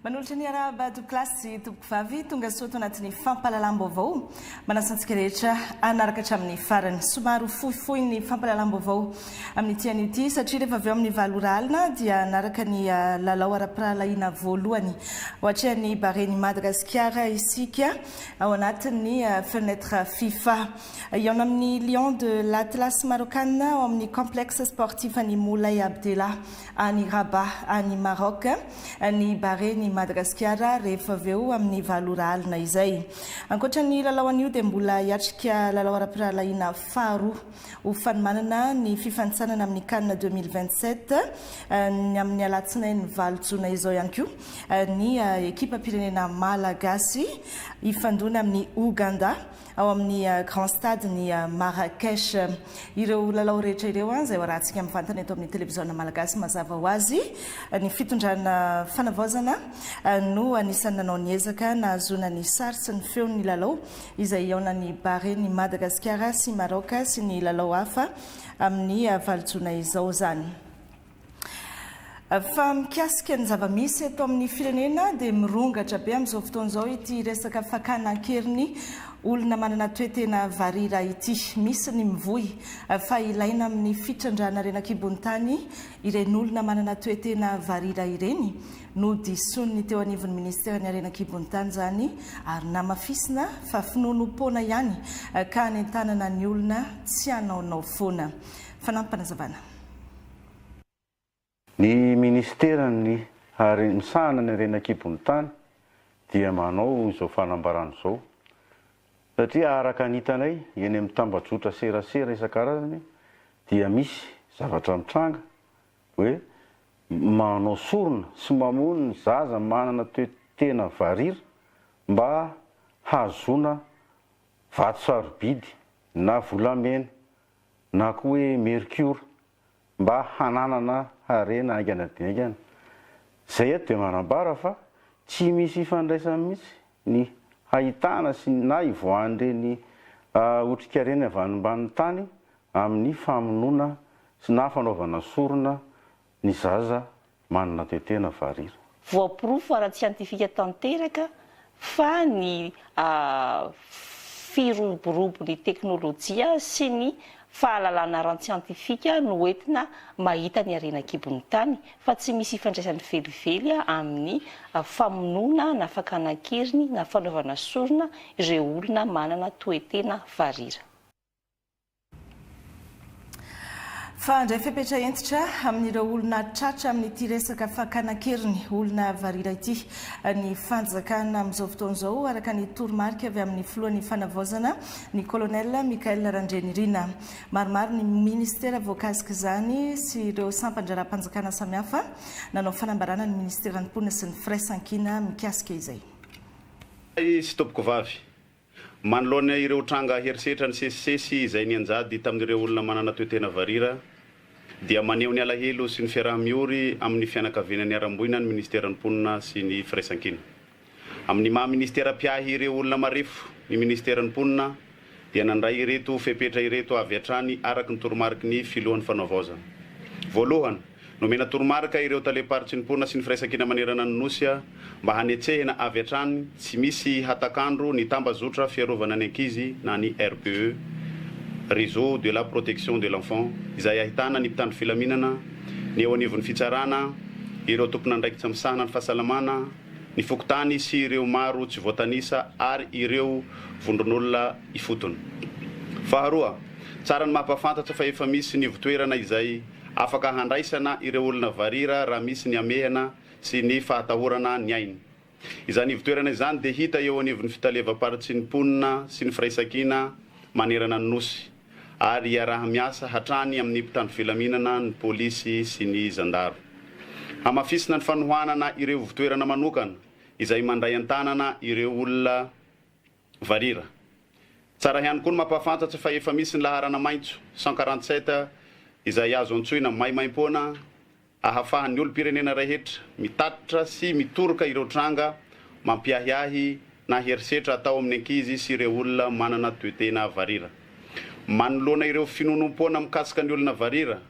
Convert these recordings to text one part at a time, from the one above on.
Manolotra ny arahaba tompokolahy sy tompokovavy tonga soa ato anatin'ny fampahalalam-baovao. Manasa antsika rehetra hanaraka hatramin'ny farany. Somary ho fohifohy ny fampahalalam-baovao amin'ity anio ity satria rehefa avy eo amin'ny valo ora alina dia hanaraka ny lalao ara-pirahalahiana voalohany ho atrehan'ny Baren'i Madagasikara isika ao anatin'ny fenêtre FIFA. Hihaona amin'ny Lions de l'Atlas Marokana ao amin'ny Complexe Sportif an'i Moulay Abdellah any Rabat any Maroc ny Baren'i Madagasikara rehefa avy eo amin'ny valo ora alina izay. Ankoatra ny lalao anio dia mbola hiatrika lalao ara-pirahalahiana faharoa ho fanomanana ny fifanintsanana amin'ny Can 2027 ny amin'ny alatsinainy valo jona izao ihany koa ny ekipam-pirenena malagasy hifandona amin'i Ouganda ao amin'ny Grand Stade ny Marrakech. Ireo lalao rehetra ireo izay ho arahantsika mivantana eto amin'ny televiziona malagasy mazava ho azy. Ny fitondrana fanavaozana no anisan'ny nanao ny ezaka nahazoana ny sary sy ny feon'ny lalao izay hihaonan'ny Barea ny Madagasikara sy Maroc sy ny lalao hafa amin'ny valo jona izao izany. Fa mikasika ny zava-misy eto amin'ny firenena dia mirongatra be amin'izao fotoana izao ity resaka fakana an-keriny olona manana toe-tena varira ity. Misy ny mivoy fa ilaina amin'ny fitrandrahana harena an-kibon'ny tany ireny olona manana toe-tena varira ireny. Nodisoin'ny teo anivon'ny minisiteran'ny harena an-kibon'ny tany izany ary namafisina fa finoanoam-poana ihany ka hanentanana ny olona tsy hanaonao foana. Fanampim-panazavana. Ny minisiteran'ny hare misahana ny harena an-kibon'ny tany dia manao izao fanambarana izao satria araka ny hitanay eny amin'ny tambajotra serasera isan-karazany dia misy zavatra mitranga hoe manao sorona sy mamono ny zaza manana toe-tena varira mba hahazoana vato sarobidy na volamena na koa hoe merkiora mba hananana harena haingana dia haingana. Izay eto dia manambara fa tsy misy ifandraisany mihitsy ny hahitana sy na hivoahan'ireny otrikarena avy any ambanin'ny tany amin'ny famonoana sy na fanaovana sorona ny zaza manana toe-tena varira. Voaporofo ara-tsiantifika tanteraka fa ny firoborobon'ny teknolojia sy ny fahalalana ara-tsiantifika no entina mahita ny harena an-kibon'ny tany fa tsy misy ifandraisany velively amin'ny famonoana na fakana an-keriny na fanaovana sorona ireo olona manana toe-tena varira. Fa handray fepetra hentitra amin'ireo olona tratra amin'ity resaka fakana an-keriny olona varira ity ny fanjakana amin'izao fotoana izao, araka ny toromarika avy amin'ny filohan'ny fanavaozana, ny Colonel Michael Randrianirina. Maromaro ny minisitera voakasik'izany sy ireo sampan-draharaham-panjakana samihafa nanao fanambarana ny minisiteran'ny mponina sy ny firaisankina mikasika izay. Sy tompokovavy, Manoloana ireo tranga herisetra nisesisesy izay nianjady tamin'ireo olona manana toe-tena varira, dia maneho ny alahelo sy ny fiaraha-miory amin'ny fianakaviana niharam-boina ny Minisiteran'ny Mponina sy ny Firaisankina. Amin'ny maha minisitera mpiahy ireo olona marefo ny Minisiteran'ny Mponina dia nandray ireto fepetra ireto avy hatrany araka ny toromariky ny Filohan'ny Fanaovaozana. Voalohany, Nomena toromarika ireo talem-paritry ny mponina sy ny firaisankina manerana ny Nosy mba hanetsehina avy hatrany tsy misy hatak'andro ny tambazotra fiarovana ny ankizy na ny RPE, Réseau de la Protection de l'Enfant, izay ahitana ny mpitandro filaminana, ny eo anivon'ny fitsarana, ireo tompon'andraikitra misahana ny fahasalamana, ny fokontany sy ireo maro tsy voatanisa ary ireo vondron'olona ifotony. Faharoa, tsara ny mampahafantatra fa efa misy ny ivontoerana izay Afaka handraisana ireo olona varira raha misy ny hamehana sy ny fahatahorana ny ainy. Izany ivontoerana izany dia hita eo anivon'ny fitalevam-paritry ny mponina sy ny firaisankina manerana ny Nosy ary iaraha-miasa hatrany amin'ny mpitandro filaminana, ny polisy sy ny zandaro. Hamafisina ny fanohanana ireo ivontoerana manokana izay mandray an-tanana ireo olona Varira. Tsara ihany koa ny mampahafantatra fa efa misy ny laharana maitso 147 izay azo antsoina maimaimpoana ahafahan'ny olom-pirenena rehetra mitatitra sy mitoroka ireo tranga mampiahiahy na herisetra atao amin'ny ankizy sy ireo olona manana toe-tena varira. Manoloana ireo finoanoam-poana mikasika ny olona varira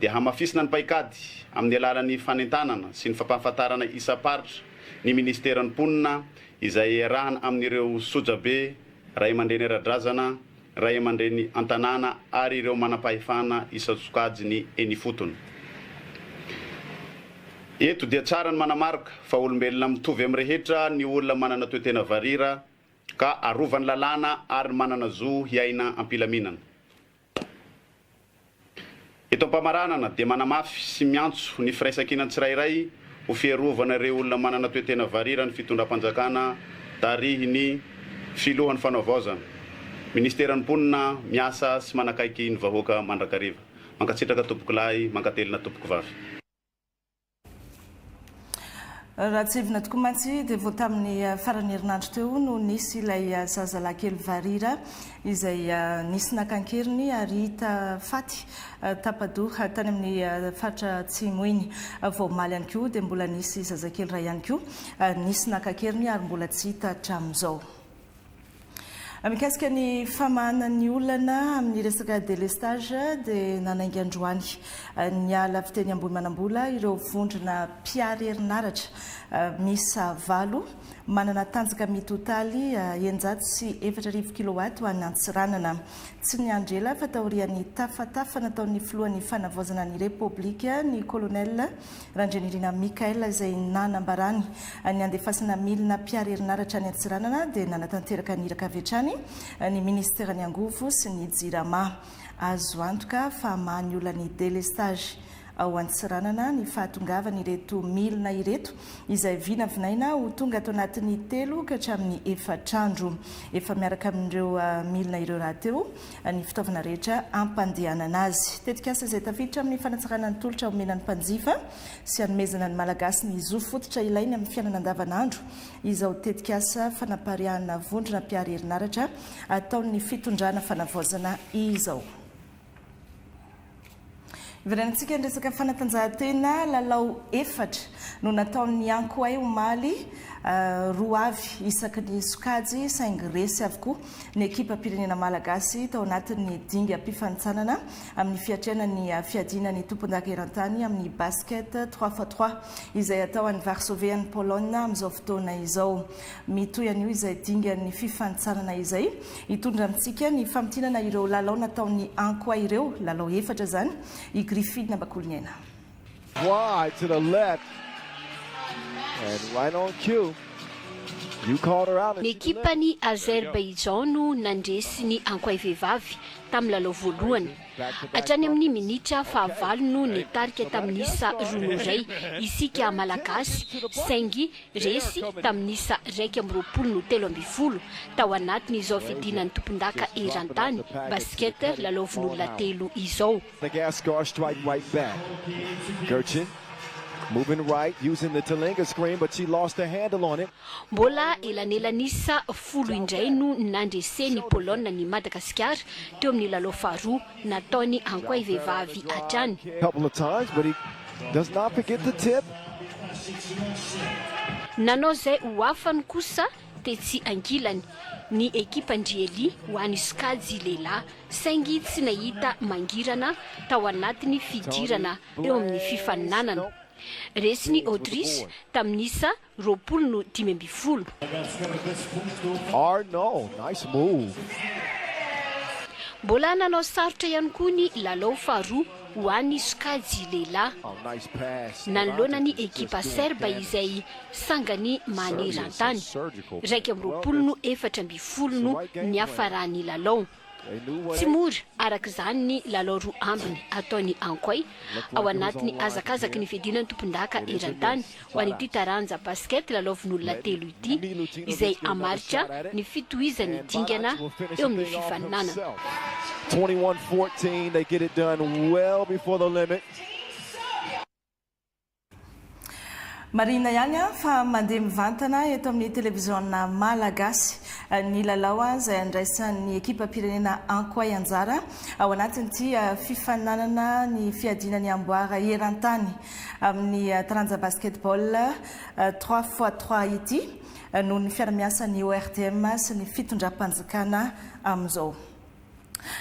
dia hamafisina ny paikady amin'ny alalan'ny fanentanana sy ny fampahafantarana isam-paritra. ny Minisiteran'ny Mponina izay iarahana amin'ireo sojabe, ray aman-dreny ara-drazana, ray aman-dreny an-tanàna ary ireo manam-pahefana isan-tsokajiny eny ifotony. Eto dia tsara ny manamarika fa olombelona mitovy amin'ny rehetra ny olona manana toe-tena varira ka arovan'ny lalàna ary manana zo hiaina am-pilaminana. Eto am-pamaranana dia manamafy sy miantso ny firaisankinan'ny tsirairay ho fiarovana ireo olona manana toe-tena varira ny fitondram-panjakana tarihin'ny Filohan'ny Fanavaozana, Minisiteran'ny Mponina miasa sy manakaiky ny vahoaka mandrakariva. Mankasitraka tompokolahy, mankatelina tompokovavy. Raha tsiahivina tokoa mantsy dia vao tamin'ny faran'ny herinandro teo no nisy ilay zazalahy kely varira izay nisy naka an-keriny ary hita faty tapa-doha tany amin'ny faritra Atsimo iny. Vao omaly ihany koa dia mbola nisy zazakely iray ihany koa nisy naka an-keriny ary mbola tsy hita hatramin'izao. Mikasika ny famahana ny olana amin'ny resaka délestage dia nanainga androany niala avy teny Ambohimanambola ireo vondrona mpihary herinaratra miisa valo manana tanjaka mitotaly 4600 kilowatt ho an'i Antsiranana. Tsy niandry ela fa taorian'ny tafatafa nataon'ny filohan'ny fanavaozana ny Repoblika ny Colonel Randrianirina Michaël izay nanambarany ny handefasana milina mpihary herinaratra any Antsiranana dia nanatanteraka ny iraka avy hatrany ny minisiteran'ny Angovo sy ny Jirama. Azo antoka fa hamaha ny olan'ny délestage ao Antsiranana ny fahatongavan'ireto milina ireto izay vinavinaina ho tonga ato anatin'ny telo ka hatramin'ny efatra andro. Efa miaraka amin'ireo milina ireo rahateo ny fitaovana rehetra hampandehanana azy. Tetikasa izay tafiditra amin'ny fanatsarana ny tolotra omena ny mpanjifa sy hanomezana ny Malagasy ny zo fototra ilainy amin'ny fiainana andavanandro izao tetikasa fanapariahana vondrona mpihary herinaratra ataon'ny fitondrana fanavaozana izao. Hiverenantsika ny resaka fanatanjahantena, lalao efatra no nataon'ny Ankoay omaly, roa avy isaky ny sokajy saingy resy avokoa ny ekipam-pirenena malagasy tao anatin'ny dingam-pifanintsanana amin'ny fiatrehana ny fiadiana ny tompondaka eran-tany amin'ny basket trois fois trois izay atao any Varsovie any Pologne amin'izao fotoana izao. Mitohy anio izay dingan'ny fifanintsanana izay. Hitondra amintsika ny famintinana ireo lalao nataon'ny Ankoay ireo, lalao efatra izany, i Griffin Bakoliniaina. Wide to the left and right on cue. You called her out and Ny she delivered. ekipan'i Azerbaijan no nandresy ny Ankoay vehivavy tamin'ny lalao voalohany. Hatrany amin'ny minitra fahavalo no nitarika tamin'ny isa roa noho iray isika Malagasy saingy Resy tamin'ny isa 21 no 13 tao anatin'izao fidinan'ny tompondaka eran-tany basket lalaovin'olona telo izao. Madagascar strike right back. Gertchen moving right using the Telenga screen but she lost the handle on it. Mbola elanelan'isa folo indray no nandresen'i Pologne an'i Madagasikara teo amin'ny lalao faharoa nataony Ankoay vehivavy hatrany. Couple of times but he does not forget the tip. Nanao izay ho afany kosa tetsy ankilany ny ekipan-dry Elia ho an'ny sokajy lehilahy saingy tsy nahita mangirana tao anatin'ny fidirana eo amin'ny fifaninanana. Resin'i Autriche tamin'ny isa 20 no 15. Arnaud, nice move. Mbola nanao sarotra ihany koa ny lalao faharoa ho an'ny sokajy lehilahy. Nanoloana ny ekipa Serba izay sangany maneran-tany. 21 no 14 no niafaran'ny lalao. Tsy mora, araka izany, ny lalao roa ambiny ataon'ny Ankoay ao anatin'ny hazakazaky ny fiadiana ny tompondaka eran-tany ho an'ity taranja basket lalaovin'olona telo ity, izay hamaritra ny fitohizan'ny dingana eo amin'ny fifaninanana. 21-14, they get it done well before the limit. Marihina ihany fa mandeha mivantana eto amin'ny televiziona malagasy ny lalao izay andraisan'ny ekipam-pirenena Ankoay anjara ao anatin'ity fifaninanana ny fiadiana ny amboara eran-tany amin'ny taranja basketball trois fois trois ity noho ny fiara-miasan'ny ORTM sy ny fitondram-panjakana amin'izao.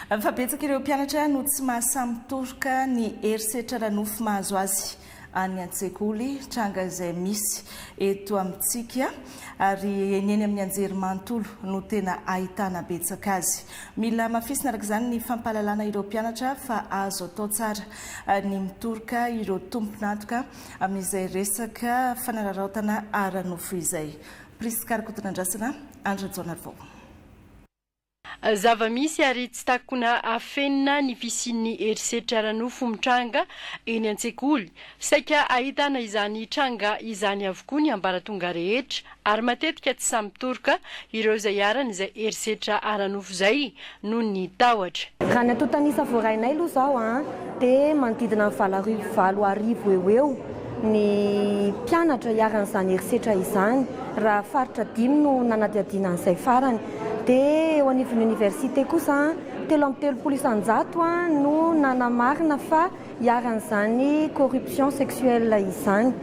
Fa betsaka ireo mpianatra no tsy mahasahy mitoroka ny herisetra ara-nofo mahazo azy. any an-tsekoly, tranga izay misy eto amintsika ary eny eny amin'ny anjerimanontolo no tena ahitana betsaka azy. Mila hamafisina araka izany ny fampahalalana ireo mpianatra fa azo atao tsara ny mitoroka ireo tompon'antoka amin'izay resaka fanararaotana ara-nofo izay. Prisca Rakotonandrasana, Andry Rajaonarivao. Zava-misy ary tsy takona afenina ny fisian'ny herisetra ara-nofo mitranga eny an-tsekoly. Saika ahitana izany tranga izany avokoa ny ambaratonga rehetra ary matetika tsy sahy mitoroka ireo izay iharan'izay herisetra ara-nofo izay noho ny tahotra. Raha ny antontan'isa voarainay aloha izao dia manodidina ny 8800 eo ho eo ny mpianatra iharan'izany herisetra izany raha faritra dimy no nanadihadiana an'izay farany. Dia eo anivon'ny oniversite kosa, 33% no nanamarina fa iharan'izany corruption sexuelle izany.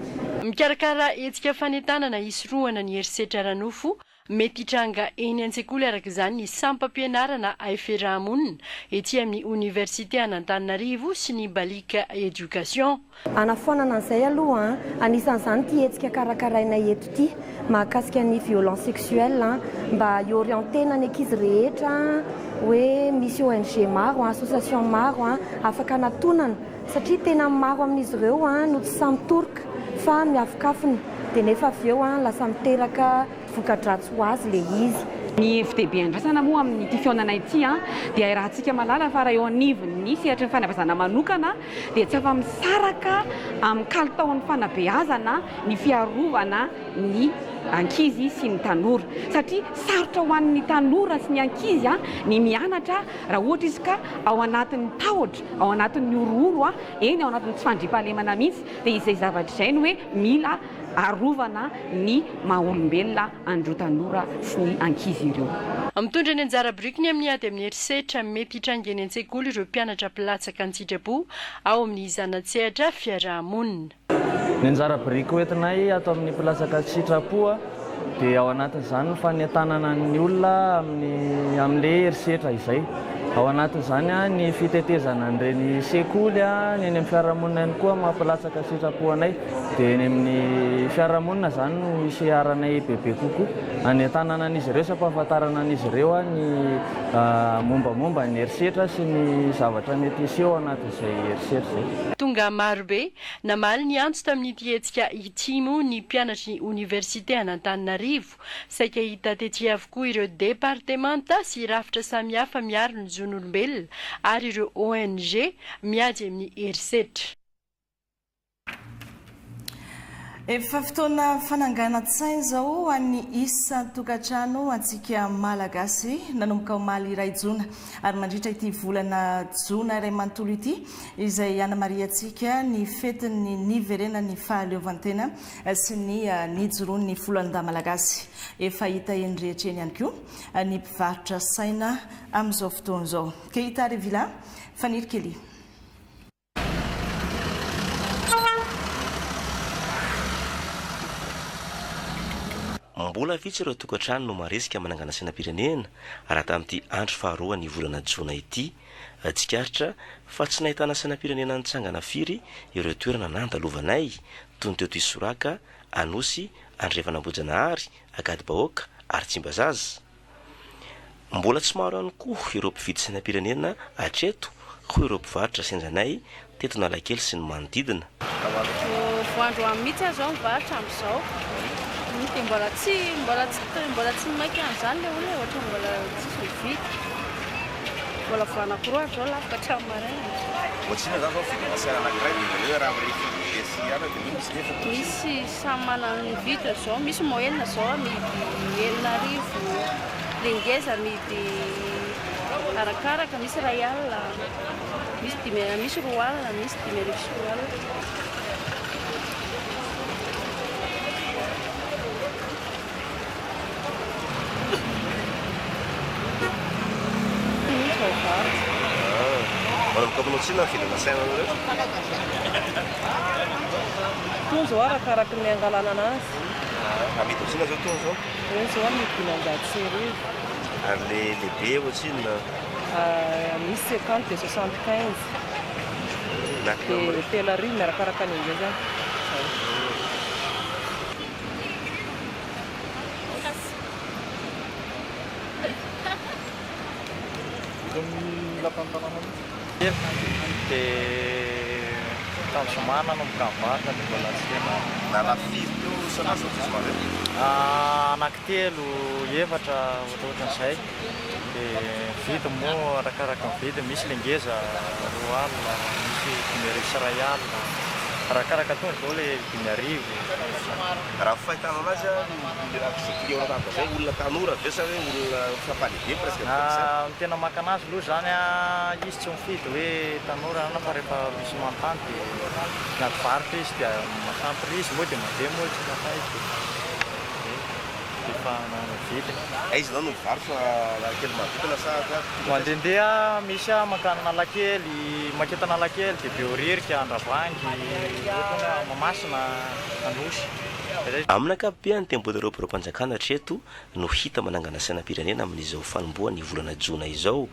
Mikarakara hetsika fanentanana hisorohana ny herisetra ara-nofo mety hitranga eny an-tsekoly araka izany ny sampam-pianarana haiferahamonina ety amin'ny oniversite an'Antananarivo sy ny Balic Education. Hanafoanana an'izay aloha, anisan'izany ity hetsika karakarainay eto ity mahakasika ny violence sexuelle mba hi-orienter-na ny ankizy rehetra hoe misy ONG maro, association maro afaka anatonana satria tena maro amin'izy ireo no tsy sahy mitoroka fa miafokafona dia nefa avy eo lasa miteraka voka-dratsy ho azy ilay izy. Ny hevi-dehibe andrasana moa amin'ity fihaonana ity dia iarahantsika mahalala fa raha eo anivon'ny sehatry ny fanabeazana manokana dia tsy afa-misaraka amin'ny kalitaon'ny fanabeazana ny fiarovana ny ankizy sy ny tanora satria sarotra ho an'ny tanora sy ny ankizy ny mianatra raha ohatra izy ka ao anatin'ny tahotra, ao anatin'ny horohoro, eny ao anatin'ny tsy fandriampahalemana mihitsy dia izay zavatra izay no hoe mila arovana ny maha olombelona an'ireo tanora sy ny ankizy ireo. Mitondra ny anjara birikiny amin'ny ady amin'ny herisetra mety hitranga eny an-tsekoly ireo mpianatra mpilatsaka an-tsitrapo ao amin'ny zana-tsehatra fiaraha-monina. Ny anjara biriky hoentinay ato amin'ny mpilatsaka an-tsitrapo dia ao anatin'izany ny fanentanana ny olona amin'ny amin'ilay herisetra izay. Ao anatin'izany ny fitetezana an'ireny sekoly, ny eny amin'ny fiarahamonina ihany koa maha mpilatsaka an-tsitrapo anay. Dia eny amin'ny fiarahamonina izany no iseharanay bebe kokoa, hanentanana an'izy ireo sy hampahafantarana an'izy ireo ny mombamomba ny herisetra sy ny zavatra mety hiseho ao anatin'izay herisetra izay. Tonga marobe namaly ny antso tamin'ity hetsika ity moa ny mpianatry ny oniversite an'Antananarivo. Saika hita tety avokoa ireo departemanta sy rafitra samihafa miaro ny zon'olombelona ary ireo ONG miady amin'ny herisetra. Efa fotoana fananganan-tsaina izao ho an'ny isan-tokantrano antsika Malagasy nanomboka omaly iray jona ary mandritra ity volana jona iray manontolo ity izay hanamarihantsika ny fetin'ny niverenan'ny fahaleovantena sy ny nijoroan'ny foloalindahy Malagasy. Efa hita eny rehetra eny ihany koa ny mpivarotra saina amin'izao fotoana izao. Keita Revilla, Faniry Kelly. Mbola vitsy ireo tokantrano no marisika manangana sainam-pirenena raha tamin'ity andro faharoa ny volana jona ity. Tsikaritra fa tsy nahitana sainam-pirenena nitsangana firy ireo toerana nandalovanay, toy ny teto Isoraka, Anosy, Andrefan'Ambohijanahary, Ankadibahoaka ary Tsimbazaza. Mbola tsy maro ihany koa ireo mpividy sainam-pirenena hatreto hoy ireo mpivarotra sendra anay teto Analakely sy ny manodidina. Vao androany mihitsy aho izao mivarotra amin'izao dia mbola tsy mbola tsy mbola tsy maika an'izany ilay olona e, ohatran'ny mbola tsisy mividy. Mbola vao anankiroa ary izao lafo ka hatramin'ny maraina. Ohatrinona izany izao ny vidina saina anankiray dia hoe raha mirefy be sy ihany dia hoe misy nefa Misy Samy manana ny vidiny izao, misy moyenne izao amidy 6000, le ngeza amidy arakaraka, misy iray alina, misy dimy misy roa alina, misy 2005. Manomboka manao tsinona ny vidina saina anareo? Itony izao arakaraky ny angalana anazy. Amidy ohatrinona izao itony izao? Ireny izao amidy 500. Ary le lehibe ohatrinona? Misy cinquante dia soixante quinze. Dia 3000 miarakaraka ny ngezany. Eto amin'ny lapan'ny tanàna mihitsy. Dia tamin'ny zoma nanomboka nivarotra dia mbola tsy tena. Nalafo firy teo isan'andro ny zoma ireo? Anankitelo, efatra, ohatrohatran'izay. Dia ny vidiny moa arakaraka ny vidiny, misy ilay ngeza 20 alina, misy 1500 alina, arakaraka itony izao ilay 5000. Raha ny fahitana anazy ny raha izay client tahaka izay olona tanora ve sa hoe olona efa lehibe presque daholo? Ny tena maka anazy aloha izany izy tsy mifidy hoe tanora na fa rehefa misy manontany dia miady varotra izy dia mahasampy izy moa dia mandeha moa tsy mahay izy dia Efa vidiny. Aiza ianao no mivarotra Analakely manodidina sa sa Mandehandeha misy aho mankany Analakely, mankety Analakely dia Behoririka, Andravoahangy, ohatra hoe Mahamasina, Anosy. Amin'ny ankapobeany dia mbola ireo biraom-panjakana hatreto no hita manangana sainam-pirenena amin'izao fanombohan'ny volana jona izao.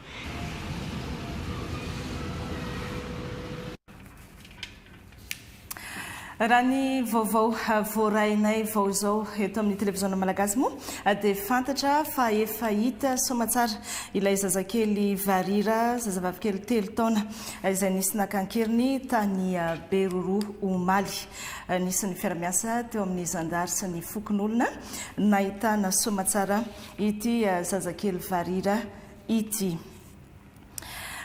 Raha ny vaovao voarainay vao izao eto amin'ny televiziona malagasy moa dia fantatra fa efa hita soamatsara ilay zazakely varira, zazavavikely telo taona izay nisy naka an-keriny tany Beroroha omaly. Nisy ny fiara-miasa teo amin'ny zandary sy ny fokonolona nahitana soamatsara ity zazakely varira ity.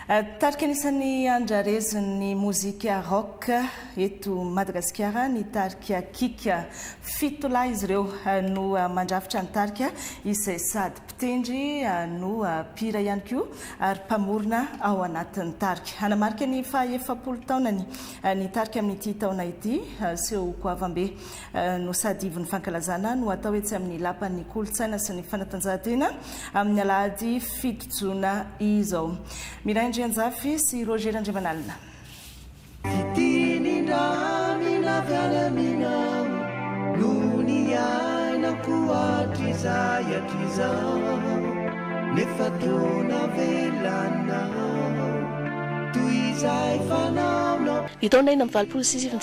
Tarika anisan'ny andrarezin'ny mozika rock eto Madagasikara ny tarika Kika. Fito lahy izy ireo no mandrafitra ny tarika izay sady mpitendry no mpihira ihany koa ary mpamorona ao anatin'ny tarika. Hanamarika ny faha 40 taonany ny tarika amin'ity taona ity. Seho goavambe no sady ivon'ny fankalazana no atao etsy amin'ny Lapan'ny Kolontsaina sy ny Fanatanjahantena amin'ny alahady 7 jona izao. Miray Andrianjafy sy Roger Randriamanalina. Fitia nindramina avy any aminao no niainako hatrizay hatrizao nefa toa navelanao toy izay fanaonao. Ny taona 1986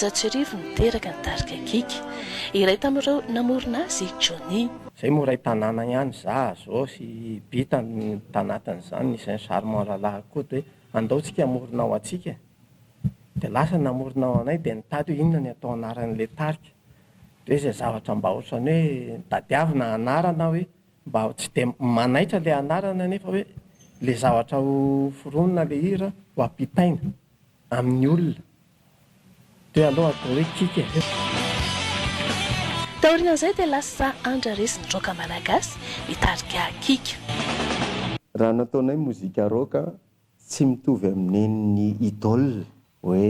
no teraka ny tarika Kika. Iray tamin'ireo namorona azy i Johnny. Zay moa iray tanàna ihany, za, Zo sy Bita no tanatin'izany, nisy an'i Charmant rahalahiko koa dia hoe andao tsika hamorona ho antsika e! Dia lasa namorona ho anay dia nitady hoe inona ny atao anaran'ilay tarika. Dia hoe izay zavatra mba ohatran'ny hoe tadiavina anarana hoe mba tsy dia manaitra ilay anarana nefa hoe ilay zavatra ho foronina ilay hira ho ampitaina amin'ny olona. Dia aleo atao hoe kika e. Taorian'izay dia lasa andrarezin'ny rock malagasy ny tarika Kika. Raha nataonay mozika rock tsy mitovy amin'ny nen'ny Idole hoe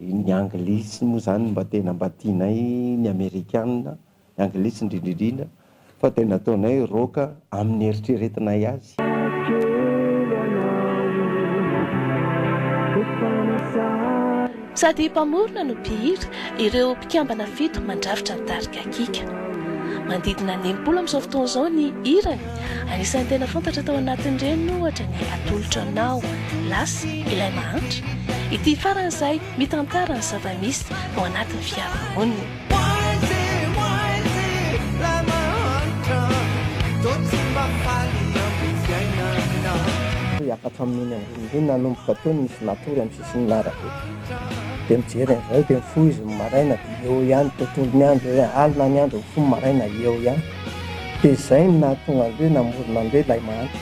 ny anglisy moa izany mba tena mba tianay ny amerikana, ny anglisy indrindra indrindra fa dia nataonay rock amin'ny eritreretinay azy. Sady mpamorona no mpihira ireo mpikambana fito mandrafitra ny tarika Kika. Manodidina ny 60 amin'izao fotoana izao ny hirany. Anisan'ny tena fantatra tao anatin'ireny ohatra ny Atolotra Anao, Lasa Ilay Mahantra. Ity farany izay mitantara ny zava-misy ao anatin'ny fiarahamonina. Hiakatra amin'iny ambony iny nanomboka teo no nisy natory amin'ny sisin'ny arabe. Dia mijery an'izao dia mifoha izy ny maraina dia eo ihany, tontolon'ny andro eo ihany, alina ny andro mifoha ny maraina eo ihany. Dia izay no nahatonga an'ireo namorona an'ireo ilay mahantra.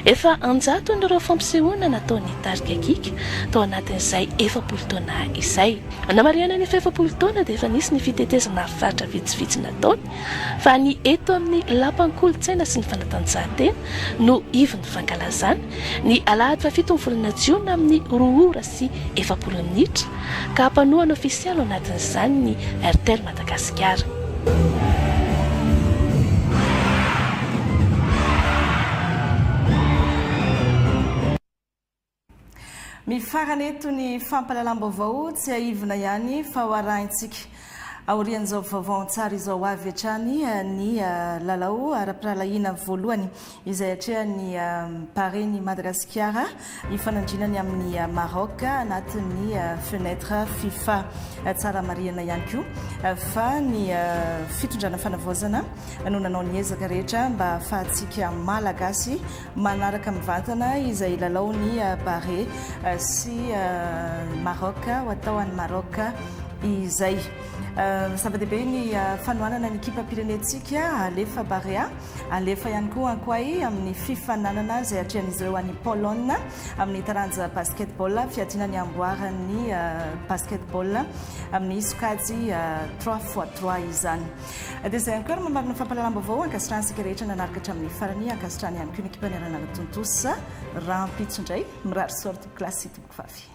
Efa an-jatony ireo fampisehoana nataon'ny tarika Kika tao anatin'izay 40 taona izay. Namarihana ny fahefapolo taona dia efa nisy ny fitetezana faritra vitsivitsy nataony fa ny eto amin'ny Lapan'ny kolontsaina sy ny fanatanjahantena no ivon'ny fankalazana ny alahady fahafito ny volana jiona amin'ny roa ora sy 40 minitra ka mpanohana ofisialy ao anatin'izany ny Airtel Madagasikara. Mifarana eto ny fampahalalam-baovao, tsiahivina ihany fa ho arahintsika. Aorian'izao vaovao an-tsary izao avy hatrany ny lalao ara-pirahalahiana voalohany izay atrehan'ny Barea-n'i Madagasikara hifanandrinany amin'i Maroc anatin'ny fenêtre fifa. Tsara marihana ihany koa fa ny fitondrana fanavaozana no nanao ny ezaka rehetra mba hahafahantsika Malagasy manaraka mivantana izay lalaon'ny Barea sy Maroc ho atao any Maroc izay. Zava-dehibe ny fanohanana ny ekipam-pirenentsika alefa Barea, alefa ihany koa Ankoay amin'ny fifaninanana izay atrehan'izy ireo any Pologne amin'ny taranja basketball, fiadiana ny amboaran'ny basketball amin'ny sokajy trois fois trois izany. Dia izay ihany koa ary mamarana ny fampahalalam-baovao. Ankasitrahana isika rehetra nanaraka hatramin'ny farany. Ankasitrahana ihany koa ny ekipa niara-nanatontosa. Rahampitso indray. Mirary soa ry tompokolahy sy tompokovavy.